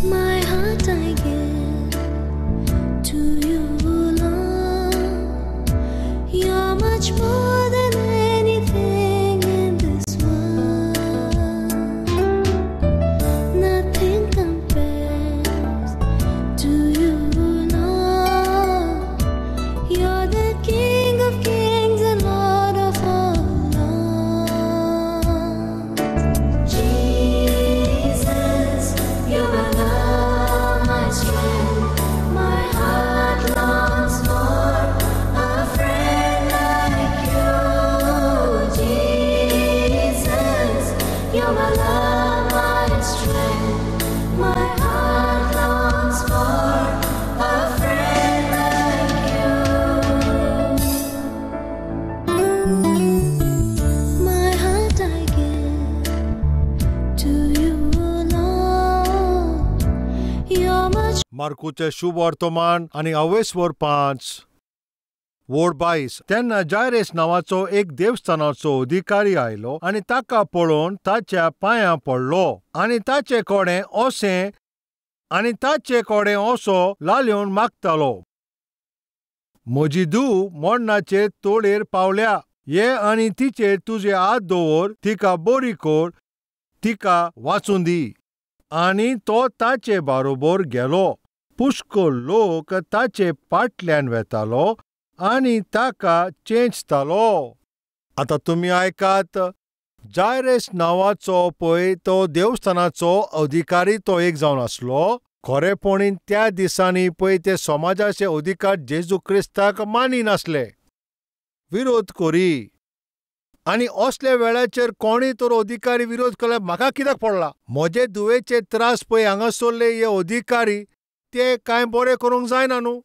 My heart I give to you, Lord. You're much more than anything in this world. Nothing compares to you, Lord. You're the King of kings and Lord of all lords. Jesus, you're my love, my strength. My heart longs for a friend like you. Jesus, you're my love, my strength. My heart longs for a friend like you. My heart I give to you, Lord. You're much मार्कूचें शुभ वर्तमान आनी अवेस्वर 5 वोड 22. तेन्ना जायरेस नांवाचो एक देवस्थानाचो अधिकारी आयलो आनी ताका पळोवन ताच्या पांयां पडलो आनी ताचे कडेन अशें आनी ताचे कडेन असो लालेवन मागतालो, म्हजी धूव मरणाचे तोळेर पावल्या, ये आनी तिचेर तुजे हात दवर, तिका बरी कर, तिका वाचूं दी. आनी तो ताचे बारोबर गेलो. पुष्कळ लोक ताचे पाटल्यान वेतालो आनी ताका चेंचतालो. आतां तुमी आयकात, जायरेस नांवाचो पळय तो देवस्थानाचो अधिकारी तो एक जावन आसलो. खरेपणी त्या दिसांनी पळय ते समाजाचे अधिकार जेजू क्रिस्ताक मानिनासले, विरोध करी. आनी असल्या वेळाचेर कोणीय तर अधिकारी विरोध केल्यार म्हाका कित्याक पडला? म्हजे धुवेचे त्रास पळय हांगासरले हे अधिकारी ते कांय बरें करूंक जायना न्हू.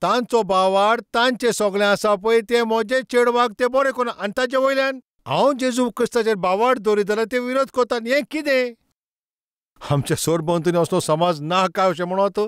तांचो भावार्थ तांचें सगळें आसा पळय ते म्हजे चेडवाक ते बरें करना आनी ताचे वयल्यान हांव जेजू क्रिस्ताचेर भावार्थ दवरीत जाल्यार ते विरोध करतात. हें कितें? आमच्या सरभोंवतणी असलो समाज ना काय अशें म्हणत?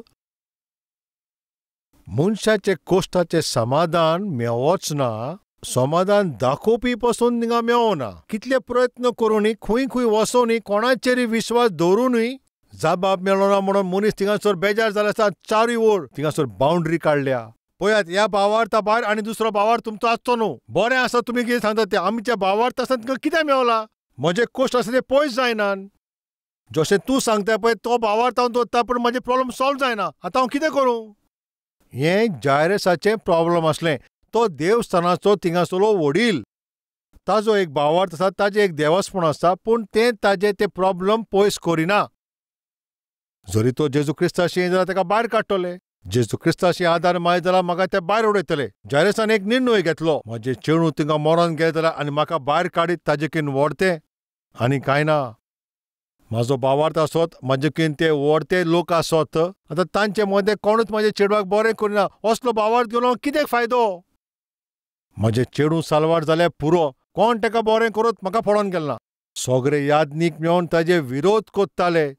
मनशाचे कोश्टाचें समाधान मेवच ना, समाधान दाखोवपी पसून थिंगा मेवना. कितले प्रयत्न करूनय, खंय खंय वचोनय, कोणाचेरय विश्वास दवरूनय जबाब मेळना म्हणून मनीस थिंगासर बेजार जालो आसता. चारूय वोर थिंगासर बाउंड्री काडल्या. पळयात, ह्या भावार्था भायर आनी दुसरो भावार्थ तुमचो आसचो न्हू. बरें आसा तुमी कितें सांगता तें, आमच्या भावार्थ आसता तुमकां कितें मेवला? म्हजे कोश्ट आसा ते पयस जायनात. जशें तूं सांगता पळय तो भावार्थ हांव दवरता, पूण म्हजें प्रॉब्लम सॉल्व जायना. आतां हांव कितें करूं? हें जायरसाचें प्रॉब्लम आसलें. तो देवस्थानाचो थिंगासरलो वडील, ताजो एक भावार्थ आसा, ताजें एक देवस्पण आसा, पूण तें ताजें तें प्रॉब्लम पयस करिना. जरी तो जेजू क्रिस्ताशी जाल्यार ताका भायर काडटले, जेजू क्रिस्ताशी आदार मागीत जाल्यार म्हाका ते भायर उडयतले. जायरसान एक निर्णय घेतलो, म्हजें चेडूं थिंगा मरोन गेलें जाल्यार आनी म्हाका भायर काडीत ताजे कीन व्हरतें आनी कांय ना. म्हाजो भावार्थ आसत, म्हाजे कीन ते व्हरते लोक आसत, आतां तांचे मदें कोणूच म्हाजे चेडवाक बरें करिना. असलो भावार्थ घेवन हांव कितें फायदो? म्हजें चेडूं साल्वार जाल्यार पुरो, कोण ताका बरें करत म्हाका पडोन गेलें ना. सगळे यादनीक मेळोन ताजे विरोध करताले,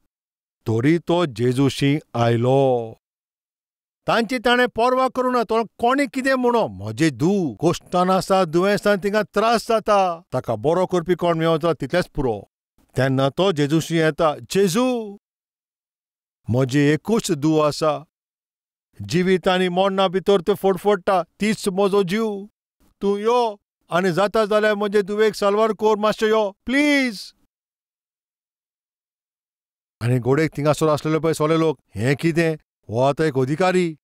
तरी तो जेजूशी आयलो. तांची ताणें पर्वा करूं ना. तो कोणी कितें म्हणो, म्हजें धूव कोश्टान आसा, दुयेंसान तिका त्रास जाता, ताका बरो करपी कोण मेवता तितलेंच पुरो. तेन्ना तो जेजूशी येता, जेजू म्हजी एकूच धूव आसा, जिवीत आनी मरणा भितर ते फडफडटा, तीच म्हजो जीव. तूं यो आनी जाता जाल्यार म्हजे धुवेक साल्वार कर, मातशें यो प्लीज. आनी घोडेक थिंगासर आसलेले पळय सगळे लोक, हें कितें, हो आतां एक अधिकारी,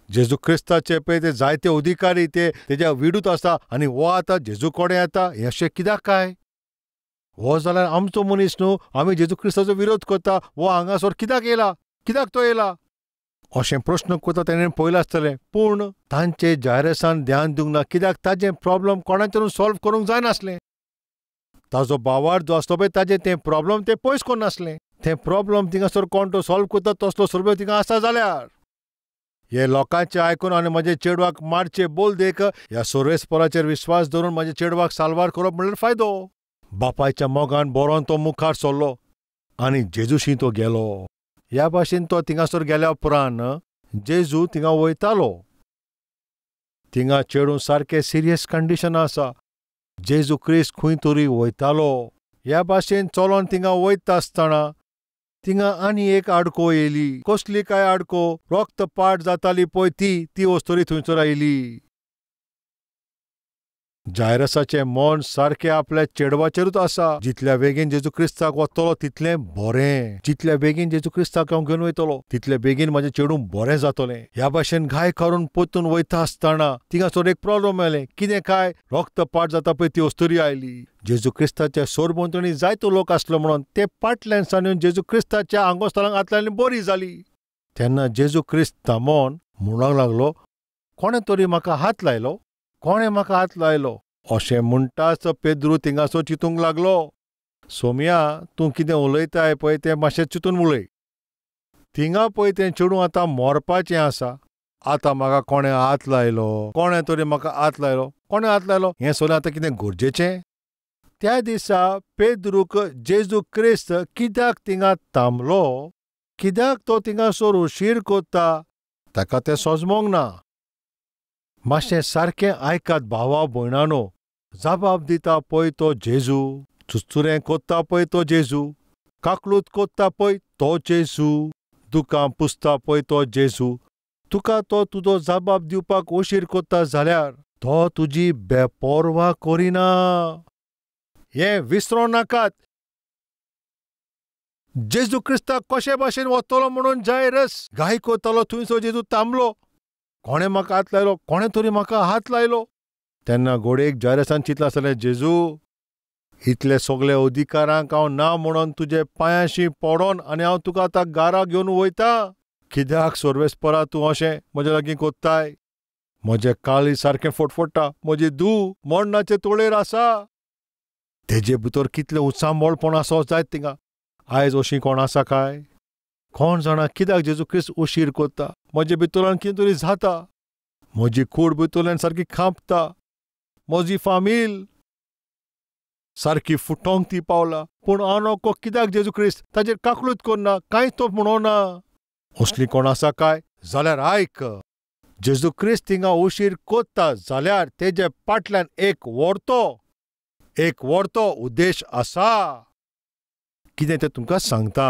जेजू क्रिस्ताचे पळय ते जायते अधिकारी ते तेज्या विडूत आसा आनी हो आतां जेजू कडेन येता, हें अशें कित्याक काय? हो जाल्यार आमचो मनीस न्हू, आमी जेजू क्रिस्ताचो विरोध करता, हो हांगासर कित्याक येयला, कित्याक तो येयला अशें प्रश्न करता. तेणें पळयलां आसतलें, पूण तांचे जायरसान ध्यान दिवंक ना, कित्याक ताजें प्रॉब्लम कोणाच्यानूय सॉल्व करूंक जायनासलें. ताजो भावार्थ जो आसलो पळय ताजें तें प्रॉब्लम तें पयस करनासलें. तें प्रॉब्लम थिंगासर कोण तो सॉल्व करता तसलो सर्व थिंगा आसा जाल्यार हे लोकांचें आयकून आनी म्हजे चेडवाक मारचे बोल देख ह्या सर्वेस्पराचेर विश्वास दवरून म्हज्या चेडवाक साल्वार करप म्हणल्यार फायदो. बापायच्या मोगान बरोवन तो मुखार सरलो आनी जेजूशी तो गेलो. ह्या भाशेन तो थिंगासर गेल्या उपरांत जेजू थिंगा वयतालो. थिंगा चेडूं सारकें सिरियस कंडिशन आसा. जेजू क्रिस्त खंय तरी वयतालो. ह्या भाशेन चलोन थिंगा वयता आसतना थिंगा आनी एक आडको येयली. कसली काय आडको? रक्तपाट जाताली पळय ती वस्तोरी थंयसर आयली. जायरसाचें मन सारकें आपल्या चेडवाचेरूच आसा. जितल्या बेगीन जेजू क्रिस्ताक वतलो तितलें बरें, जितल्या बेगीन जेजू क्रिस्ताक हांव घेवन वयतलो तितले बेगीन म्हाजें चेडूं बरें जातलें. ह्या भाशेन घाय काडून परतून वयता आसतना थिंगासर एक प्रॉब्लम आयलें. कितें काय? रक्तपाट जाता पळय ती अस्तुरी आयली. जेजू क्रिस्ताच्या सरभोंवतणी जायतो लोक आसलो म्हणून ते फाटल्यान सावन जेजू क्रिस्ताच्या आंगोस्थलांक हात बरी जाली. तेन्ना जेजू क्रिस्त थांबोन म्हणूंक लागलो, कोणें तरी म्हाका हात लायलो, कोणें म्हाका हात लायलो. अशें म्हणटाच पेद्रू थिंगासो चिंतूंक लागलो, सोमया तूं कितें उलयताय पळय तें मातशें चिंतून उलय. थिंगा पळय तें चेडूं आतां मरपाचें आसा. आतां म्हाका कोणें हात लायलो, कोणें तरी म्हाका हात लायलो, कोणें हात लायलो, हें सगळें आतां कितें गरजेचें? त्या दिसा पेद्रूक जेजू क्रिस्त कित्याक थिंगा थांबलो, कित्याक तो थिंगासर उशीर कोत्ता ताका तें सोजमोंक ना. मातशें सारकें आयकात भावा भयणानो. जबाब दिता पळय तो जेजू, चुचुरें कोत्ता पळय तो जेजू, काकलूत कोत्ता पळय तो जेजू, दुकां पुसता पळय तो जेजू. तुका तो तुजो जबाब दिवपाक उशीर कोत्ता जाल्यार तो तुजी बेपर्वा करिना. हें विसरों नाकात. जेजू क्रिस्ताक कशे भाशेन वतलो म्हणून जायरस घाय कोत्तालो थंयसर जेजू थांबलो. कोणें म्हाका हात लायलो, कोणें तरी म्हाका हात लायलो. तेन्ना घोडेक जायरसान चिंतलां आसतलें, जेजू इतले सगळे अधिकारांक हांव ना म्हणून तुजे पांयांशी पडोन आनी हांव तुका आतां गारा घेवन वयता. कित्याक सर्वेस्परा तूं अशें म्हज्या लागीं कोत्ताय? म्हजें काळीज सारकें फटफट्टा, म्हजी धूव मरणाचे तोळेर आसा. तेजे भितर कितलें उचांबळपण आसा जायत थिंगा. आयज अशीं कोण आसा काय? कोण जाणा कित्याक जेजू क्रिस्त उशीर कोत्ता. म्हजे भितरल्यान कितें तरी जाता, म्हजी कूड भितरल्यान सारकी खांपता, म्हजी फामील सारकी फुटोंक ती पावला. पूण अनोखो कित्याक जेजू क्रिस्त ताजेर काकलूत करना, कांयच तो म्हणोना. असली कोण आसा काय जाल्यार आयक, जेजू क्रिस्त थिंगा उशीर कोत्ता जाल्यार तेजे फाटल्यान एक व्हरतो उद्देश आसा. कितें तें तुमकां सांगता.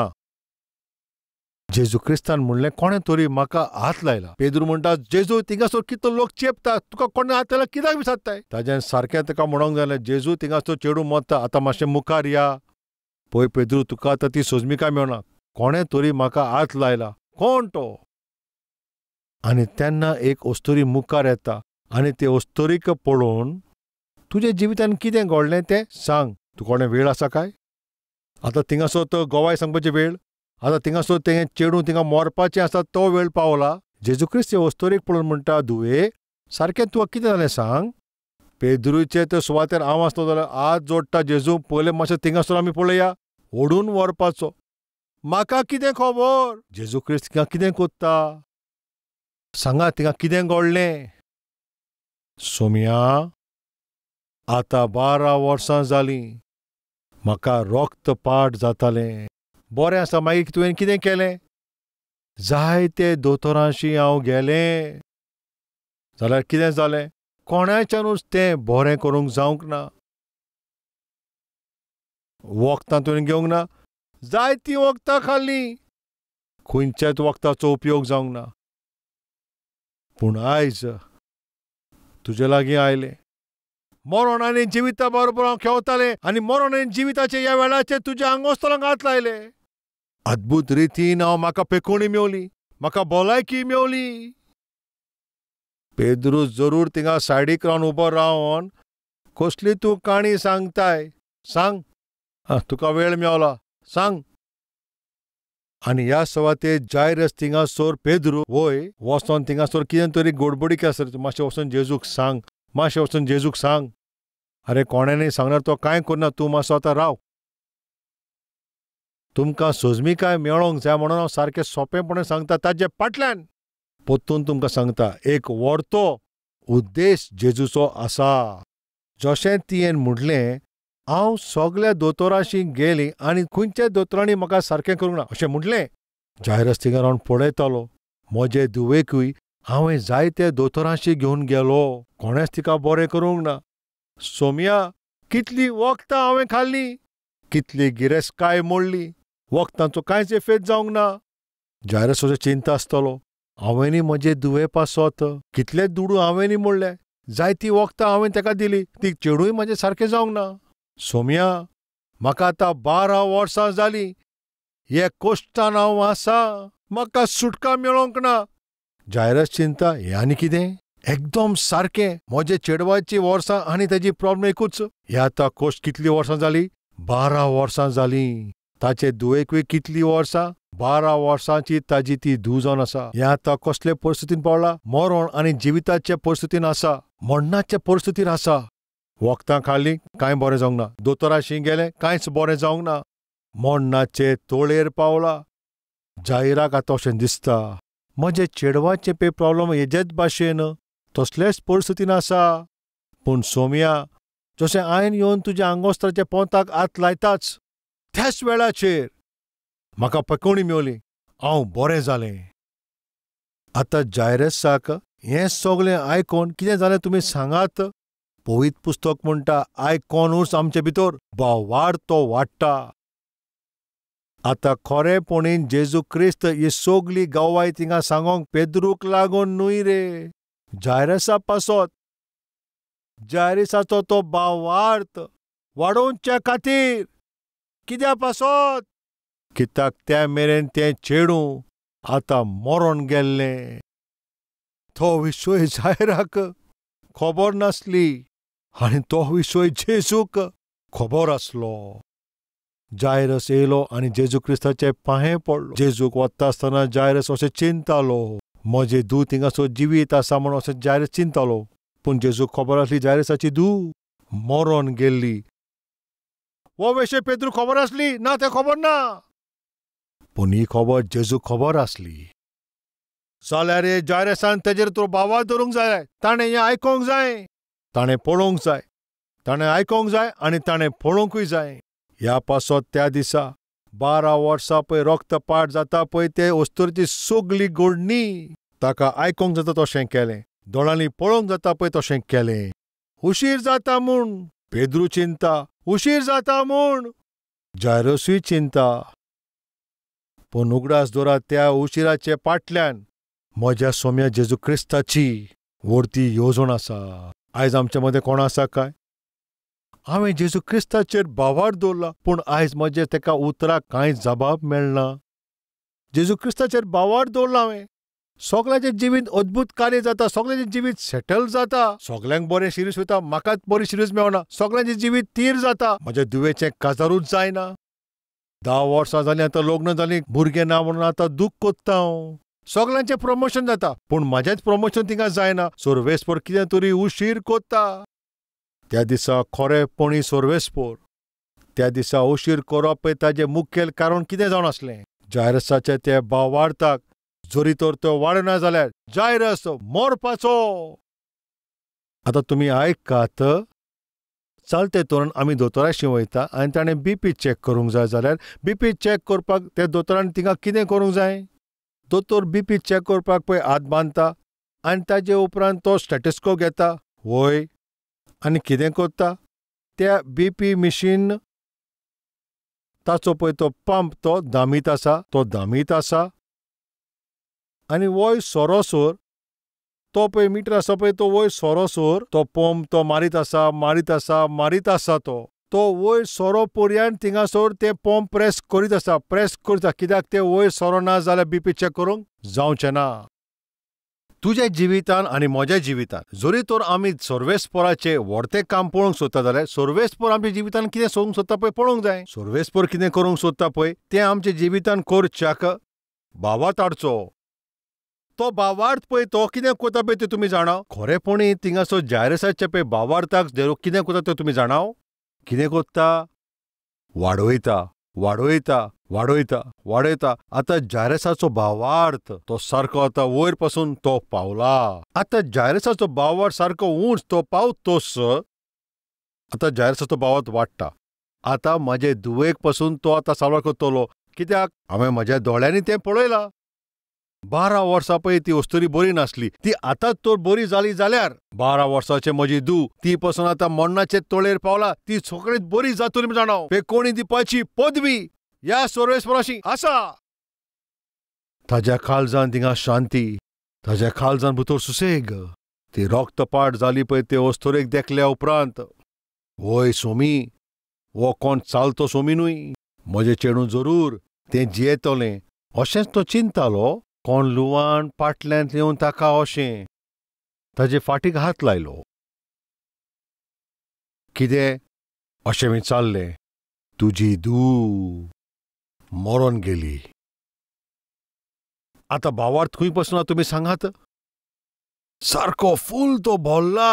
जेजू क्रिस्तान म्हणलें, कोणें तरी म्हाका हात लायला. पेद्रू म्हणटा, जेजू थिंगासर कितलो लोक चेपता, तुका कोणें हात लायला कित्याक विचारताय? ताज्यान सारकें ताका म्हणोंक जालें, जेजू थिंगासर चेडूं मरता, आतां मातशें मुखार या. पळय पेद्रू, तुका आतां ती सोजमिकाय मेळना. कोणें तरी म्हाका हात लायला, कोण तो? आनी तेन्ना एक अस्तुरी मुखार येता आनी ते अस्तुरीक पळोवन तुज्या जिवितान कितें घडलें तें सांग. तुका कोणें वेळ आसा काय? आतां थिंगासर तो गोवाय सांगपाची वेळ, आतां थिंगासर तें चेडूं थिंगा मरपाचें आसा तो वेळ पावला. जेजू क्रिस्त अस्तुरीक पळोवन म्हणटा, धुवे सारकें तुका कितें जालें सांग. पेद्रूचे ते सुवातेर हांव आसलो जाल्यार हात जोडटा, जेजू पयलें मातशें थिंगासर आमी पळया, ओडून व्हरपाचो. म्हाका कितें खबर? जेजू क्रिस्त थिंगा कितें कोत्ता सांगा, थिंगा कितें घडलें? सोमया आतां 12 वर्सां जालीं म्हाका रक्तपाट जातालें. बरें आसा, मागीर तुवें कितें केलें? जायते दोतोरांशी हांव गेलें. जाल्यार कितें जालें? कोणाच्यानूच तें बरें करूंक जावंक ना. वखदां तुवें घेवंक ना, जायतीं वखदां खाल्लीं, खंयच्याच वखदाचो उपयोग जावंक ना. पूण आयज तुजे लागीं आयलें. मरण आनी जिविता बरोबर हांव खेवतालें आनी मरण आनी जिविताचे ह्या वेळाचेर तुज्या आंगोस्तलांक हात लायले. अद्भुत रितीन हांव म्हाका पेकोणी मेवली, म्हाका भलायकी मेवली. पेद्रू जरूर थिंगा सायडीक रावन उबो रावन, कसली तूं काणी सांगताय सांग, तुका वेळ मेवला सांग. आनी ह्या सुवातेर जायरस थिंगासर पेद्रू वय वचोन थिंगासर कितें तरी गडबडी आसता, मातशें वचोन जेजूक सांग, मातशें वचोन जेजूक सांग. अरे कोणें सांगल्यार तो कांय करना, तूं मातसो आतां राव. तुमकां सोजमिकाय मेळोंक जाय म्हणून हांव सारकें सोंपेपणान सांगता. ताजे फाटल्यान परतून तुमकां सांगता, एक व्हरतो उद्देश जेजूचो आसा. जशें तियेन म्हणलें, हांव सगल्या दोतोरांशी गेलीं आनी खंयच्या दोतोरांनी म्हाका सारकें करूंक ना अशें म्हणलें. जायरस थिंगा रावन पळयतालो, म्हजे धुवेकूय हांवें जायते दोतोरांशी घेवन गेलो, कोणेंच तिका बरें करूंक ना. सोमया कितली वखदां हांवें खाल्लीं, कितली गिरेस्तकाय मोडली, वखदांचो कांयच एफेद जावंक ना. जायरस चिंता आसतलो, हांवेंनी म्हजे दुवे पासत कितले दुडू हांवेंनी मोडले, जायती वखदां हांवें ताका दिली, ती चेडूय म्हजें सारकें जावंक ना. सोम्या, म्हाका आतां 12 वर्सां जालीं हे कोश्टान हांव आसा, म्हाका सुटका मेळोंक ना. जायरस चिंता, हें आनी कितें? एकदम सारकें म्हजे चेडवाची वर्सां आनी ताजी प्रॉब्लम एकूच. हे आतां कोश्ट कितलीं वर्सां जालीं? 12 वर्सां जालीं. ताचे दुवेकूय कितलीं वर्सां? 12 वर्सांची ताजी ती धूव जावन आसा. हें आतां कसले परिस्थितीन पावला? मरण आनी जिविताचे परिस्थितीन आसा, मरणाचे परिस्थितीन आसा. वखदां खाल्लीं, कांय बरें जावंक ना. दोतोराशी गेलें, कांयच बरें जावंक ना. मरणाचे तोळेर पावला. जायराक आतां अशें दिसता म्हजे चेडवाचे पे प्रॉब्लम हेजेच भाशेन तसलेच परिस्थितीन आसा. पूण सोम्या, जशें आयन येवन तुज्या आंगोस्त्राच्या पोंताक हात लायताच त्याच वेळाचेर म्हाका पकोवणी मेवली, हांव बरें जालें. आतां जायरसाक हें सगळें आयकोन कितें जालें तुमी सांगात? पवित्र पुस्तक म्हणटा, आयकोनूच आमचे भितर भावार्थ तो वाडटा. आतां खरेपणीन जेजू क्रिस्त ही सगली गवाय थिंगा सांगोंक पेद्रूक लागून न्हय रे, जायरसा पासत. जायरसाचो तो भावार्थ वाडोवच्या खातीर. कित्या पासत? कित्याक त्या मेरेन तें चेडूं आतां मरोन गेल्लें. तो विशय जायराक खबर नासली आनी तो विशय जेजूक खबर आसलो. जायरस येयलो आनी जेजू क्रिस्ताचे पांये पडलो. जेजूक वता आसतना जायरस अशें चिंतालो, म्हजें धूव थिंगासो जिवीत आसा म्हूण अशें जायरस चिंतालो. पूण जेजूक खबर आसली जायरसाची धूव मरोन गेल्ली. हो विशय पेद्रूक खबर आसली ना तें खबर ना, पूण ही खबर जेजूक खबर आसली. जाल्यार हे जायरसान तेजेर तो भावार्थ धरूंक जाय, ताणें हें आयकोंक जाय, ताणें पळोवंक जाय, ताणें आयकोंक जाय आनी ताणें पळोवंकूय जाय. ह्या पासत त्या दिसा 12 वर्सां पळय रक्तपात जाता पळय ते अस्तुरेची सगली घडणी ताका आयकोंक जाता तशें केलें, दोळ्यांनी पळोवंक जाता पळय तशें केलें. उशीर जाता म्हूण पेद्रू चिंता, उशीर जाता म्हूण जायरसूय चिंता. पूण उगडास दवरात, त्या उशिराचे पाटल्यान म्हज्या सोम्या जेजू क्रिस्ताची व्हडती येवजण आसा. आयज आमचे मदें कोण आसा काय? हांवें जेजू क्रिस्ताचेर भावार्थ दवरला, पूण आयज म्हजे तेका उतराक कांय जबाब मेळना. जेजू क्रिस्ताचेर भावार्थ दवरला हांवें, सगळ्यांचें जिवीत अद्भुत कार्य जाता, सगळ्यांचें जिवीत सेटल जाता, सगळ्यांक बरें शिरीस वता, म्हाकाच बरी शिरीस मेळना, सगळ्यांचें जिवीत तीर जाता, म्हज्या दुवेचें काजारूच जायना. 10 वर्सां जालीं आतां लग्न जालीं, भुरगें ना म्हणून आतां दूख कोत्ता हांव. सगळ्यांचें प्रमोशन जाता पूण म्हाजेंच प्रमोशन थिंगा जायना. सर्वेस्पोर कितें तरी उशीर कोत्ता. त्या दिसा खरेपणी सर्वेस्पोर त्या दिसा उशीर करप ताजें मुखेल कारण कितें जावन आसलें? जायरसाच्या त्या भावार्थाक जरी तर तो वाडना जाल्यार जायरस मरपाचो. आतां तुमी आयकात, चलते तोरण आमी दोतोराशी वयता आनी ताणें बीपी चॅक करूंक जाय जाल्यार बीपी चॅक करपाक त्या दोतोरान तिंगा कितें करूंक जाय? दोतोर बीपी चॅक करपाक पळय हात बांदता आनी ताजे उपरांत तो स्टेटस्कोप घेता वय आनी कितें करता त्या बीपी मिशीन ताचो पळय तो पंप तो दामीत आसा, तो दामीत आसा आनी वय सोरोसोर तो पळय मिटर आसा पळय तो वयर सोरोसोर तो पंप तो मारीत आसा मारीत आसा मारीत आसा तो तो वयर सोरो पर्यान थिंगासर ते पंप प्रेस करीत आसा, प्रेस करता कित्याक ते वयर सोरो ना जाल्यार बीपी चॅक करूंक जावचें ना. तुज्या जिवितान आनी म्हज्या जिवितान जरी तर आमी सर्वेस्पोराचें व्हडतें काम पळोवंक सोदता जाल्यार सर्वेस्पोर आमच्या जिवितान कितें सोदूंक सोदता पळय पळोवंक जाय. सर्वेस्पोर कितें करूंक सोदता पळय तें आमच्या जिवितान करच्याक भावार्थ हाडचो. तो भावार्थ पळय तो कितें करता पळय तें तुमी जाणा. खरेपणी थिंगासर जायरसाचे पळय भावार्थाक कितें करता तें तुमी जाणा. कितें करता? वाडयता वाडयता वाडयता वाडयता. आतां जायरसाचो भावार्थ तो सारको आतां वयर पासून तो पावला. आतां जायरसाचो भावार्थ सारको उंच तो पावतोस. आतां जायरसाचो भावार्थ वाडटा. आतां म्हजे धुवेक पासून तो आतां साल्वार करतलो कित्याक हांवें म्हज्या दोळ्यांनी तें पळयलां. 12 वर्सां पळय ती अस्तुरी बरी नासली, ती आतांच तर बरी जाली जाल्यार 12 वर्सांचे म्हजी धूव ती पसून आतां मरणाचे तळेर पावला, ती सगळीच बरी जातली जाणा. पेकोणी दिवपाची पदवी ह्या सर्वेस्पराशी आसा. ताज्या काळजान थिंगा शांती, ताज्या काळजान भितर सुसेग. ती रक्तपाट जाली पळय ते अस्तुरेक देखल्या उपरांत, वय सोमी, वो कोण चालतो सोमी न्हय, म्हजें चेडूं जरूर तें जियेतलें अशेंच तो चिंतालो. कोण लुवान पाटल्यांत येवन ताका अशें ताजे फाटीक हात लायलो. कितें अशें विचारलें, तुजी धूव मरोन गेली. आतां भावार्थ खंय पसून तुमी सांगात? सारको फूल तो भोल्ला,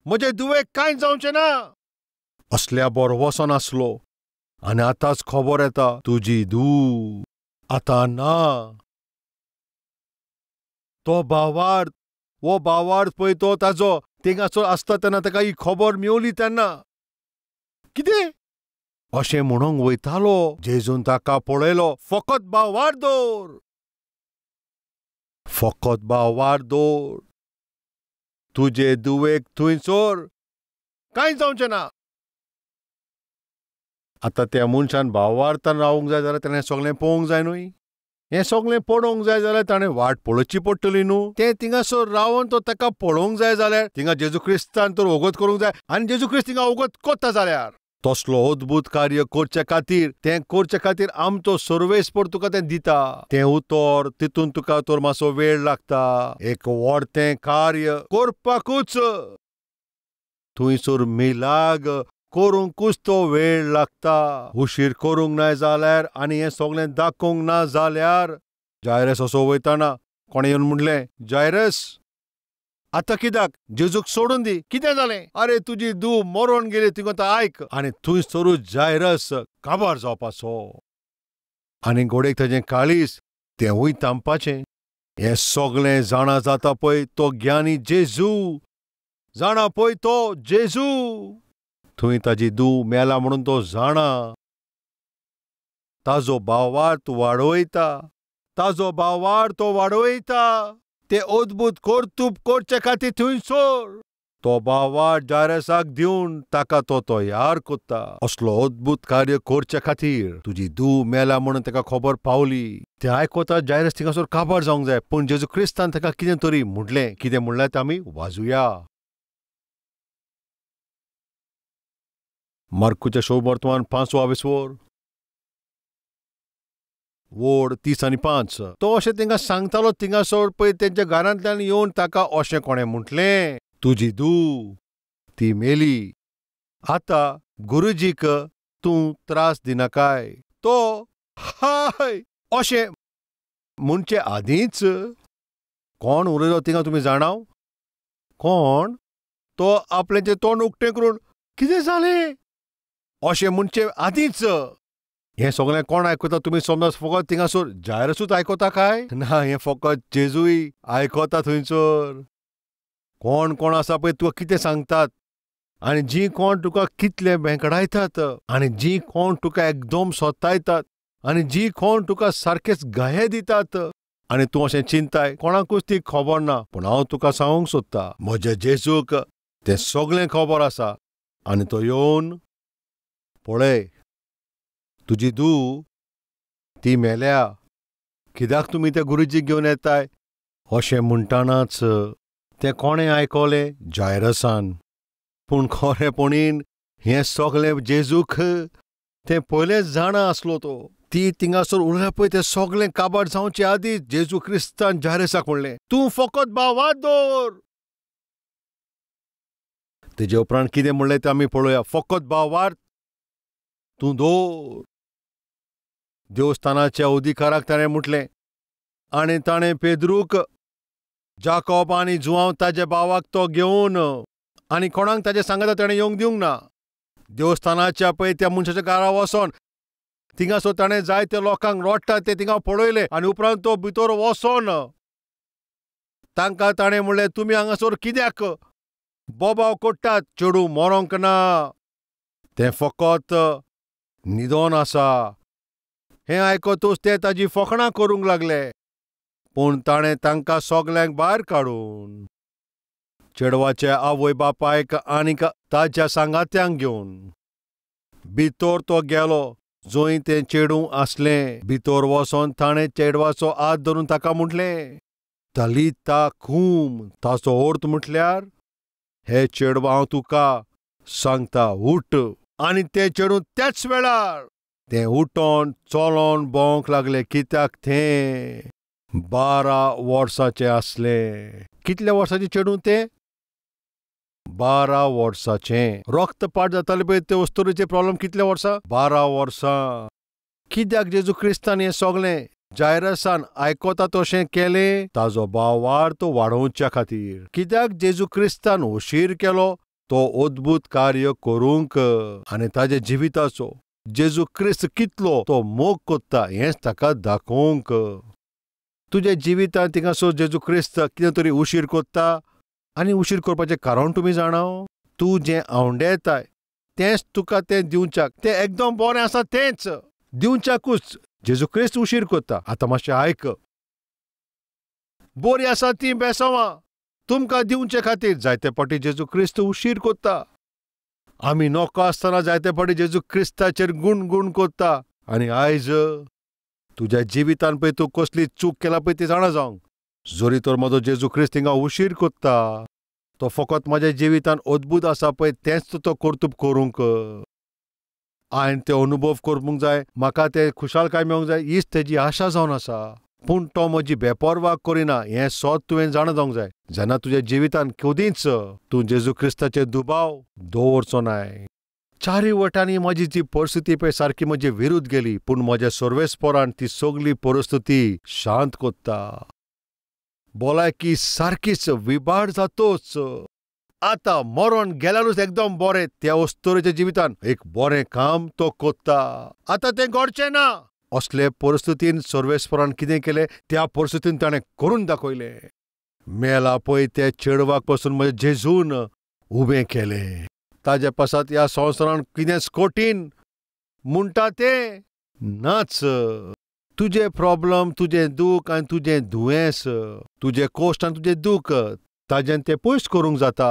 म्हजे धुवेक कांय जावचें ना असल्या बरो वचोन आसलो. आनी आतांच खबर येता तुजी धूव आतां ना. तो भावार्थ, वो भावार्थ पळय तो ताजो थिंगासर आसता तेन्ना ताका ही खबर मेवली तेन्ना कितें अशें म्हणूंक वयतालो. जेजून ताका पळयलो, फकत भावार्थ दवर, फकत भावार्थ दवर, तुजे धुवेक थंयसर कांय जावचें ना. आतां त्या मनशान भावार्थान रावूंक जाय जाल्यार ताणें सगळें पळोवंक जाय न्हय, हें सगळें पळोवंक जाय जाल्यार ताणें वाट पळोवची पडटली न्हू. तें थिंगासर रावन तो ताका पळोवंक जाय जाल्यार थिंगा जेजू क्रिस्तान तर वगत करूंक जाय, आनी जेजू क्रिस्त थिंगा वगत कोत्ता जाल्यार तसलो अद्भूत कार्य करचे खातीर, तें करचे खातीर आमचो सर्वेस्पर तुका तें दिता. तें उतर तितून तुका तर मातसो वेळ लागता, एक व्हड तें कार्य करपाकूच थंयसर मिलाग करूंकूच तो वेळ लागता. उशीर करूंक नाय जाल्यार आनी हें सगळें दाखोवंक ना जाल्यार जायरस असो वयतना कोणें येवन म्हणलें, जायरस आतां कित्याक जेजूक सोडून दी, कितें जालें? आरे तुजी धूव मरोन गेली, तुका आतां आयक. आनी थंयसरूच जायरस काबार जावपाचो आनी घोडेक ताजें काळीज तेंवूय तांबपाचें. हें सगळें जाणा जाता पळय तो ज्ञानी जेजू, जाणा पळय तो जेजू. थंय ताजी धूव मेला म्हणून तो जाणा, ताजो भावार्थ वाडयता, ताजो भावार्थ तो वाडयता. ते अद्भूत कर्तूब करचे खातीर थंयसर तो भावार्थ जायरसाक दिवन ताका तो तयार करता. असलो अद्भूत कार्य करचे खातीर तुजी धूव मेला म्हणून ताका खबर पावली. तें आयकता जायरस थिंगासर काबार जावंक जाय, पूण जेजू क्रिस्तान ताका कितें तरी म्हणलें. कितें म्हणलें तें आमी वाजूया. मार्कुच्या शुभवर्तमान 5 आवेसवर वोड 30 आनी 5. तो अशें तांकां सांगतालो थिंगासर पळय तेंच्या घरांतल्यान येवन ताका अशें कोणें म्हटलें, तुजी धूव ती मेली, आतां गुरुजीक तूं त्रास दिनाकाय. तो हाय अशें म्हणचे आदींच कोण उलयलो थिंगा तुमी जाणाव? कोण? तो आपलें तोंड उक्तें करून कितें जालें अशें म्हणचे आदींच. हें सगळें कोण आयकता तुमी समज? फकत थिंगासर जायरसूच आयकता काय ना? हें फकत जेजूय आयकता. थंयसर कोण कोण आसा पळय तुका कितें सांगतात, आनी जीं कोण तुका कितले बेंकडायतात, आनी जीं कोण तुका एकदम सोतायतात, आनी जीं कोण तुका सारकेच गाये दितात, आनी तूं अशें चिंताय कोणाकूच ती खबर ना. पूण हांव तुका सांगूंक सोदता, म्हज्या जेजूक तें सगळें खबर आसा. आनी तो येवन पळय तुजी धूव ती मेल्या, कित्याक तुमी त्या गुरुजीक घेवन येताय अशें म्हणटनाच तें कोणें आयकलें? जायरसान. पूण खरेपणीन हें सगळें जेजूक तें पयलेंच जाणा आसलो तो. ती थिंगासर उरल्या पळय तें सगळें काबार जावचे आदीं जेजू क्रिस्तान जायरसाक म्हणलें, तूं फकत भावार्थ दवर. तेजे उपरांत कितें म्हणलें तें आमी पळोवया. फकत भावार्थ तूं दवर. देवस्थानाच्या अधिकाराक ताणें म्हटलें, आनी ताणें पेद्रूक, जाकोब आनी जुआंव ताज्या भावाक तो घेवन आनी कोणाक ताजें सांगता ताणें येवंक दिवंक ना. देवस्थानाच्या पळय त्या मनशाच्या घरा वचोन थिंगासर ताणें जायते लोकांक रडटा ते थिंगा पळयले, आनी उपरांत तो भितर वचोन तांकां ताणें म्हणलें, तुमी हांगासर कित्याक बोबाव कोट्टात? चेडूं मरोंक ना, तें फकत न्हिदोन आसा. हें आयकतूच ते ताजी फकणां करूंक लागले. पूण ताणें तांकां सगल्यांक भायर काडून चेडवाच्या आवय बापायक आनीक ताज्या सांगात्यांक घेवन भितर तो गेलो. जंय तें चेडूं आसलें. भितर वचोन ताणें चेडवाचो हात धरून ताका म्हटलें, तलिता कूम. ताचो अर्थ म्हटल्यार, हे चेडवा हांव तुका सांगता, उठ. आनी तें चेडूं त्याच वेळार तें उठोन चलोन भोंवंक लागलें, कित्याक तें 12 वर्सांचें आसलें. कितल्या वर्सांचें चेडूं तें? 12 वर्सांचें. रक्तपात जातालें पळय ते वस्तुरेचे प्रॉब्लम कितल्या वर्सां? 12 वर्सां. कित्याक जेजू क्रिस्तान हें सगळें जायरसान आयकता तशें केलें? ताजो भावार्थ वाडोवच्या खातीर. कित्याक जेजू क्रिस्तान उशीर केलो तो अद्भुत कार्य करूंक आनी ताज्या जिविताचो जेजू क्रिस्त कितलो तो मोग कोत्ता हेंच ताका दाखोवंक. तुज्या जिवितांत थिंगासर जेजू क्रिस्त कितें तरी उशीर कोत्ता आनी उशीर करपाचें कारण तुमी जाणा? तूं जें आवंडेताय तेंच तुका तें दिवच्याक, तें एकदम बरें आसा तेंच दिवच्याकूच जेजू क्रिस्त उशीर कोत्ता. आतां मातशें आयक, बरीं आसा तीं बेसांवां तुमकां दिवचे खातीर जायते फावटी जेजू क्रिस्त उशीर कोत्ता. आमी नको आसतना जायते फावटी जेजू क्रिस्ताचेर गुणगुण कोत्ता. आनी आयज तुज्या जिवितान पळय तूं कसली चूक केला पळय ती जाणा जावंक. जरी तर म्हजो जेजू क्रिस्त हिंगा उशीर कोत्ता, तो फकत म्हज्या जिवितान अद्भुत आसा पळय तेंच तो कर्तुब करूंक. हांवें ते अनुभव करूंक जाय, म्हाका ते खुशालकाय मेळूंक जाय, हीच तेजी आशा जावन आसा. पूण तो म्हजी बेपर्वा करिना हें सोद तुवें जाणा जावंक जाय. जेन्ना तुज्या जिवितान केदींच तूं जेजू क्रिस्ताचेर दुबाव दवरचो नाय. चारूय वटांनी म्हजी जी परिस्थिती पळय सारकी म्हजे विरुद्ध गेली, पूण म्हज्या सर्वेस्परान ती सगली परिस्थिती शांत कोत्ता. भलायकी सारकीच विबाड जातोच. आतां मरण गेल्यारूच एकदम बरें त्या अस्तुरेच्या जिवितान एक बरें काम तो कोत्ता. आतां तें घडचें ना. असले परिस्थितीन सर्वेस्परान कितें केलें त्या परिस्थितीन ताणें करून दाखयलें. मेला पळय त्या चेडवाक पसून म्हजें जेजून उबें केलें. ताज्या पासत ह्या संवसारान कितेंच कठीण म्हणटा तें नाच. तुजें प्रॉब्लम, तुजें दूख आनी तुजें दुयेंस, तुजें कश्ट आनी तुजें दूख ताज्यान तें पयस करूंक जाता.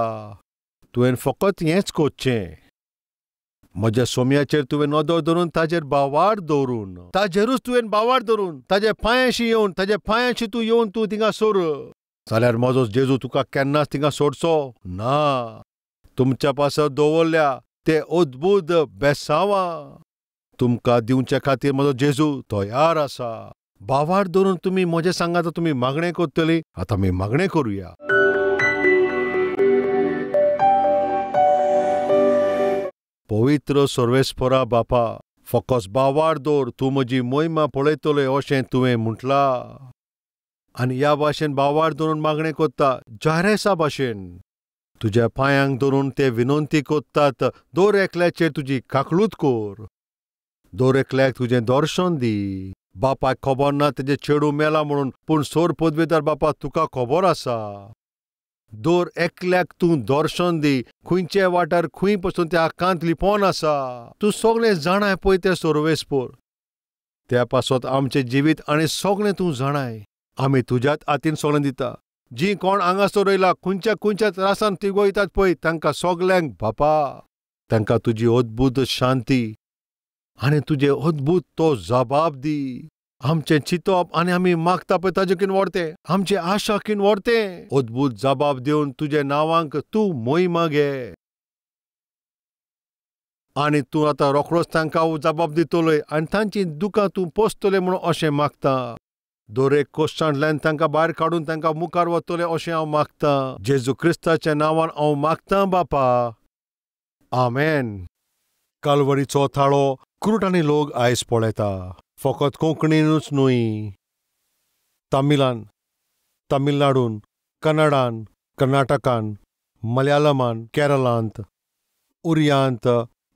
तुवें फकत हेंच करचें, म्हज्या सोम्याचेर तुवें नदर धरून ताजेर भावार्थ दवरून, ताजेरूच तुवें भावार्थ धरून ताज्या पांयांशी येवन, ताज्या पांयांशी तूं येवन तूं थिंगा सोर जाल्यार म्हजो जेजू तुका केन्नाच थिंगा सोडचो ना. तुमच्या पासत दवरल्या ते अद्भुत बेसांवां तुमकां दिवचे खातीर म्हजो जेजू तयार आसा. भावार्थ धरून तुमी म्हजें सांगात तुमी मागणें करतली. आतां आमी मागणें करुया. पवित्र सर्वेस्परा बापा, फकत भावार्थ दवर, तूं म्हजी मोहिमा पळयतलोय अशें तुवें म्हटलां. आनी ह्या भाशेन भावार्थ धरून मागणें कोत्ता जायरसा भाशेन तुज्या पांयांक धरून ते विनंती कोत्तात, दर एकल्याचेर तुजी काकळूत कोर, दर एकल्याक तुजें दर्शन दी. बापायक खबर ना तेजें चेडूं मेलां म्हणून, पूण सोर पदवेदार बापा तुका खबर आसा. दर एकल्याक तूं दर्शन दी, खंयचे वाठार खंय पसून त्या आकांत लिपोवन आसा तूं सगळें जाणाय पळय तें सर्वेस्पर. त्या पासत आमचें जिवीत आनी सगळें तूं जाणाय. आमी तुज्याच हातीन सगळें दिता. जीं कोण हांगासर रोयला खंयच्या खंयच्या त्रासान ती वयतात पळय तांकां सगल्यांक बापा तांकां तुजी अद्भुत शांती आनी तुजें अद्भुत तो जबाब दी. आमचें चिंतप आनी आमी मागता पळय ताजें किन व्हरतें, आमचें आशा किन व्हरतें. अद्भुत जबाब दिवन तुज्या नांवांक तूं मोहिमा घे आनी तूं आतां रोखडोच तांकां जबाब दितलोय आनी तांचीं दुकां तूं पोसतलें म्हणून अशें मागता. दर एक कोश्टांतल्यान तांकां भायर काडून तांकां मुखार वतलें अशें हांव मागतां. जेजू क्रिस्ताच्या नांवान हांव मागतां बापा, आमेन. कालवरीचो थाळो क्रुटांनी लोक आयज पळयता, फकत कोंकणीनूच न्हय, तमिलान, तमिळनाडून, कन्नडान, कर्नाटकान, मलयाळमान, केरळांत, उरियांत,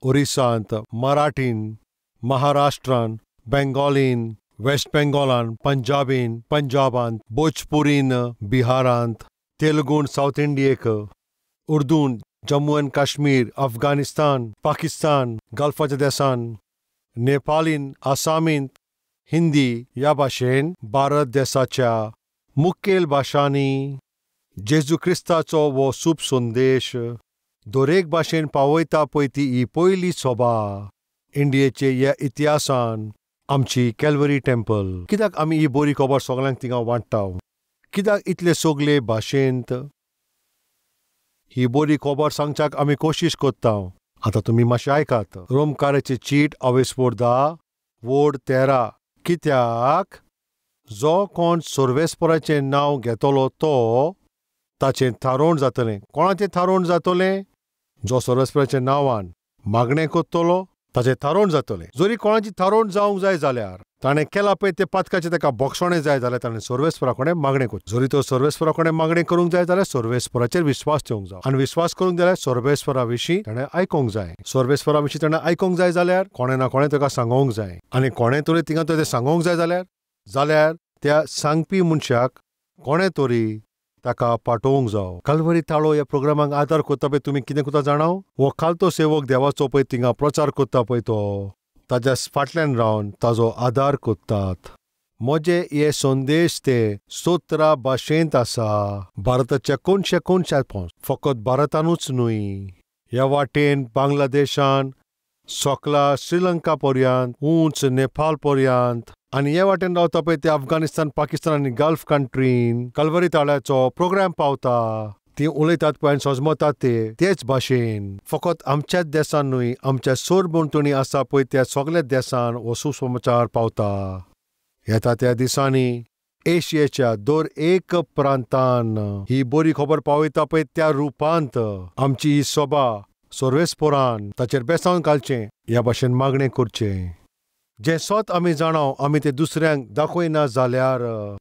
ओरिसांत, मराठीन, महाराष्ट्रान, बेंगॉलीन, वेस्ट बेंगॉलान, पंजाबीन, पंजाबांत, भोजपुरीन, बिहारांत, तेलुगून सावथ इंडियेक, उर्दून, जम्मू एंड काश्मीर, अफगाणिस्तान, पाकिस्तान, गल्फाच्या देसान, नेपालीन, आसामीन, हिंदी ह्या भाशेन भारत देसाच्या मुखेल भाशांनी जेजू क्रिस्ताचो हो शुभ संदेश दरेक भाशेन पावयता पळय ती ही पयली सभा. इंडियेचे ह्या इतिहासान आमची कॅल्वरी टेम्पल कित्याक आमी ही बरी खबर सगळ्यांक थिंगा वांट्टा, कित्याक इतले सगळे भाशेंत ही बरी खबर सांगच्याक आमी कोशिश करता. आतां तुमी मातशें आयकात. रोमकाराची चीट अवेस्पोर 10 वोड 13. कित्याक जो कोण सर्वेस्पराचें नांव घेतलो तो ताचें थारोवण जातलें. कोणाचें थारोवण जातलें? जो सर्वेस्पराच्या नांवान मागणें करतलो ताचें थारोवण जातलें. जरी कोणाची थारोवण जावंक जाय जाल्यार ताणें केलां पळय तें पातकाचें ताका बक्षणें जाय जाल्यार ताणें सर्वेस्परा कडेन मागणें करचें. जरी तो सर्वेस्परा कडेन मागणें करूंक जाय जाल्यार सर्वेस्पराचेर विस्वास ठेवंक जाय आनी विस्वास करूंक जाल्यार सर्वेस्परा विशीं ताणें आयकूंक जाय. सर्वेस्परा विशीं ताणें आयकूंक जाय जाल्यार कोणें ना कोणें ताका सांगोंक जाय आनी कोणें तरी थिंगा तें सांगोंक जाय जाल्यार त्या सांगपी मनशाक कोणें तरी ताका पाठोवंक जावो. कालवरी ताळो ह्या प्रोग्रामाक आदार करता पळय तुमी कितें करता जाणाव? हो खालतो सेवक देवाचो पळय थिंगा प्रचार करता पळय तो ताज्या फाटल्यान रावन ताजो आदार करतात. म्हजे हे संदेश ते 17 भाशेंत आसा. भारताच्या कोनशे कोनशात पोंच, फकत भारतानूच न्हय, ह्या वाटेन बांगलादेशान सकला श्रीलंका पर्यंत, उंच नेपाळ पर्यंत आनी हे वाटेन रावता पळय ते अफगाणिस्तान, पाकिस्तान आनी गल्फ कंट्रीन कलवरी ताळ्याचो प्रोग्राम पावता. ती उलयतात पळय आनी सजमतात ते तेच भाशेन. फकत आमच्याच देसान न्हय, आमच्या सरभोंवतणी आसा पळय त्या सगळ्या देसान हो सुसमाचार पावता. येता त्या दिसांनी एशियेच्या दर एक प्रांतान ही बरी खबर पावयता पळय त्या रुपांत आमची ही सभा सर्वेस्परान ताचेर बेसावन घालचें ह्या भाशेन मागणें करचें. जें सत आमी जाणाव आमी तें दुसऱ्यांक दाखयना जाल्यार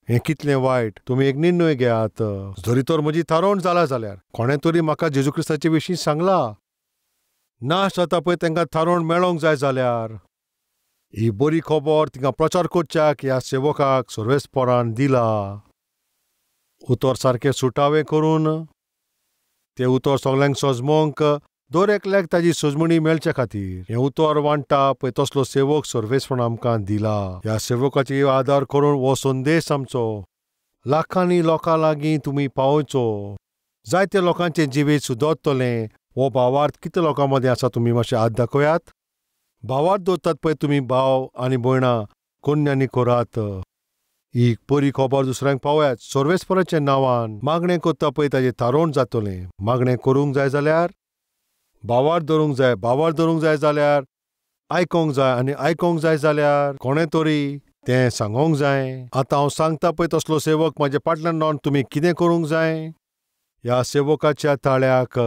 हें कितलें वायट. तुमी एक निर्णय घेयात. जरी तर म्हजी थारोवण जाला जाल्यार कोणें तरी म्हाका जेजू क्रिस्ताचे विशीं सांगला नाश जाता पळय तांकां थारोवण मेळोंक जाय जाल्यार ही बरी खबर तिंगा प्रचार करच्याक ह्या सेवकाक सर्वेस्परान दिला. उतर सारकें सुटावें करून तें उतर सगल्यांक सजमोंक दर एकल्याक ताजी सजमणी मेळचे खातीर हें उतर वांट्टा पळय तसलो सेवक सर्वेस्परान आमकां दिला. ह्या सेवकाचेर आदार करून हो संदेश आमचो लाखांनी लोकां लागीं तुमी पावोवचो. जायते लोकांचें जिवीत सुदरतलें. हो भावार्थ कितले लोकां मदीं आसा तुमी मातशें हात दाखयात. भावार्थ दवरतात पळय तुमी भाव आनी भयणां कोन्यांनी करात. ही बरी खबर दुसऱ्यांक पावयात. सर्वेस्पराच्या नांवान मागणें करता पळय ताजें थारोवण जातलें. मागणें करूंक जाय जाल्यार भावार्थ धरूंक जाय. भावार्थ धरूंक जाय जाल्यार आयकोंक जाय आनी आयकोंक जाय जाल्यार कोणें तरी तें सांगोंक जाय. आतां हांव सांगता पळय तसलो सेवक म्हाज्या फाटल्यान रावन तुमी कितें करूंक जाय. ह्या सेवकाच्या ताळ्याक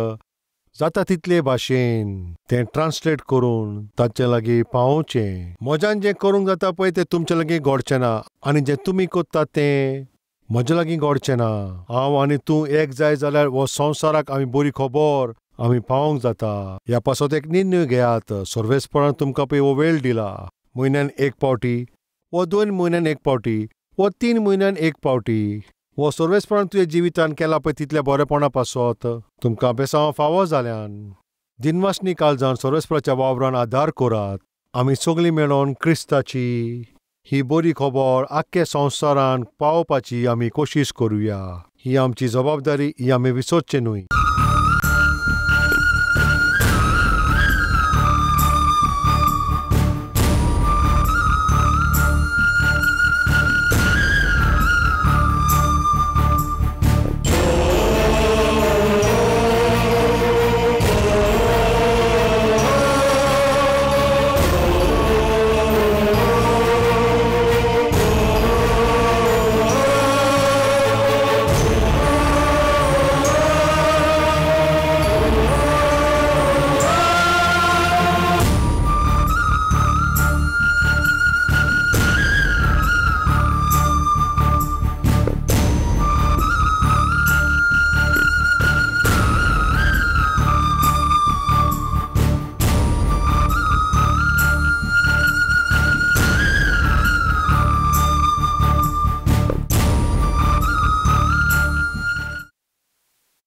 जाता तितले भाशेन तें ट्रान्सलेट करून ताचे लागीं पावोवचें. म्हज्यान जें करूंक जाता पळय तें तुमचे लागीं घडचें ना आनी जें तुमी करतात तें म्हज्या लागीं घडचें ना. हांव आनी तूं एक जाय जाल्यार हो संवसाराक आमी बरी खबर आमी पावोवंक जाता. ह्या पासत एक निर्णय घेयात. सर्वेस्परान तुमकां पळय हो वेळ दिला. म्हयन्यान एक पावटी वा 2 म्हयन्यान एक पावटी वा 3 म्हयन्यान एक पावटी हो सर्वेस्परान तुज्या जिवितान केला पळय तितल्या बरेपणा पासत तुमकां बेसांव फावो जाल्यान दिनवासनी काळजान सर्वेस्पराच्या वावरान आदार करात. आमी सगळीं मेळोन क्रिस्ताची ही बरी खबर आख्खे संवसारान पावोवपाची आमी कोशिश करुया. ही आमची जबाबदारी, ही आमी विसरचें न्हय.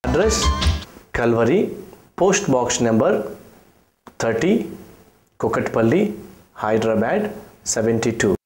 Address Calvary, post box number 30, Kukatpally, Hyderabad 72.